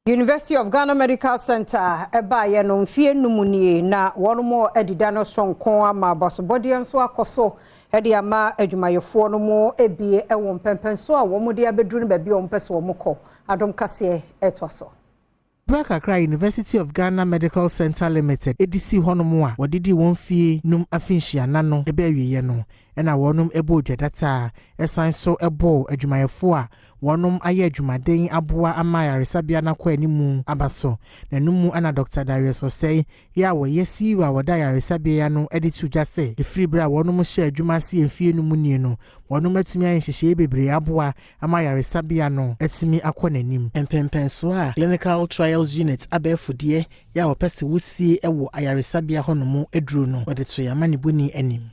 University of Ghana Medical Center ɛbaeɛ no mfie 5 nie na wɔn mo adida no sonko ama abasobɔdeɛ nso akɔ so ɛde ama adwumayɛfoɔ no mu ebie ɛwɔ mpɛmpɛnso a wɔn de abɛduru no baabi a wɔn pɛ so wɔn kɔ. Adom Kaseɛ ɛtoa so. Berɛ kakra University of Ghana Medical Center Limited ɛdi si hɔnom a wɔde di wɔn fie num afinhyiana no ɛbɛ awieɛ no, ɛna wɔnom ɛbɔ odwadata a ɛsan so ɛbɔ adwumayɛfoɔ a wɔnom ayɛ adwumaden aboa ama ayaresabea no akɔ animu aba so. Na no mu ana Dr Darius Osei yɛ a wɔyɛ CEO a wɔda ayaresabea no de to dwa sɛ ɛfiri berɛ a wɔnom hyɛ adwuma ase mfie no mu nie no, wɔnom atumi ayɛ nhyehyɛeɛ bebree aboa ama ayaresabea no atumi akɔ n'anim. Mpɛmpɛnsoɔ a Clinical Trials Unit abɛɛfodeɛ yɛ a wɔpɛ sɛ wosie wɔ ayaresabea hɔnom aduro no, wɔde to yɛn amanebɔni anim.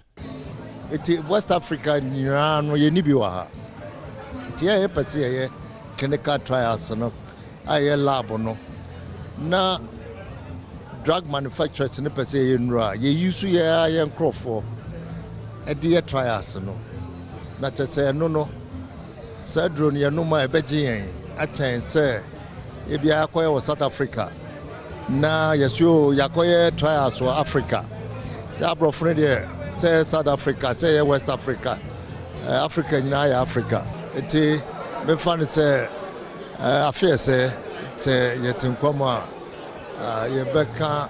Eti West Africa nyinaa no, yɛni bi wɔ ha, nti yɛn yɛpɛ sɛ yɛyɛ clinical trials no a yɛ lab no na drug manufacturers no pɛ sɛ yɛyɛ nnuro a yɛyi so yɛ a yɛn nkurɔfoɔ ɛde yɛ trials no, na kyerɛ sɛ ɛno no saa duro no yɛnom a ɛbɛgye yɛn akyɛn sɛ ebi akɔyɛ wɔ South Africa na yɛso yɛakɔyɛ trials wɔ Africa. Sɛ aborɔfo no deɛ, sɛ South Africa, sɛ yɛ West Africa, Africa nyinaa yɛ Africa. Nti mefa no sɛ afeɛ sɛ yɛte nkɔm a yɛbɛka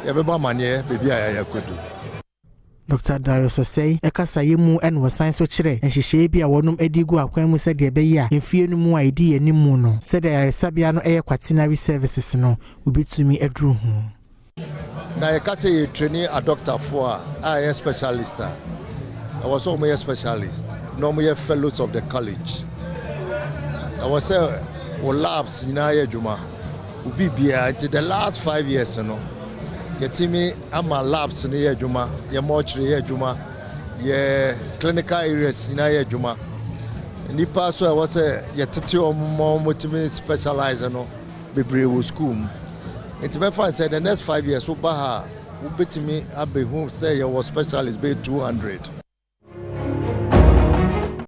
yɛbɛbɔ amanneɛ baabi a yɛayɛ akɔdu. Dr Darius Osei ɛkasa mu ɛna wɔsan so kyerɛ nhyehyɛeɛ bi a wɔnom adi gu akwan mu sɛdeɛ ɛbɛyɛ a mfie no mu a ɛdi yɛn anim no, sɛdeɛ ayaresabea no ɛyɛ quaternary services no, wobɛtumi aduru ho. Na yɛka sɛ yɛ train adɔctafoɔ a yɛ specialist a ɛwɔ sɛ wɔyɛ specialist na wɔyɛ fellows of the college, ɛwɔ sɛ wɔ labs nyinaa yɛ adwuma obi biara. Nti the last 5 years no, yɛtumi ama labs no yɛ adwuma, yɛ mortuary yɛ adwuma, yɛ clinical areas nyinaa yɛ adwuma. Nipa so a ɛwɔ sɛ yɛtete wɔn ma wɔn specialize no bebree wɔ school mu. Nti bɛfa sɛ the next 5 years woba ha a, wobɛtumi abɛhu sɛ yɛwɔ specialist bɛyɛ 200.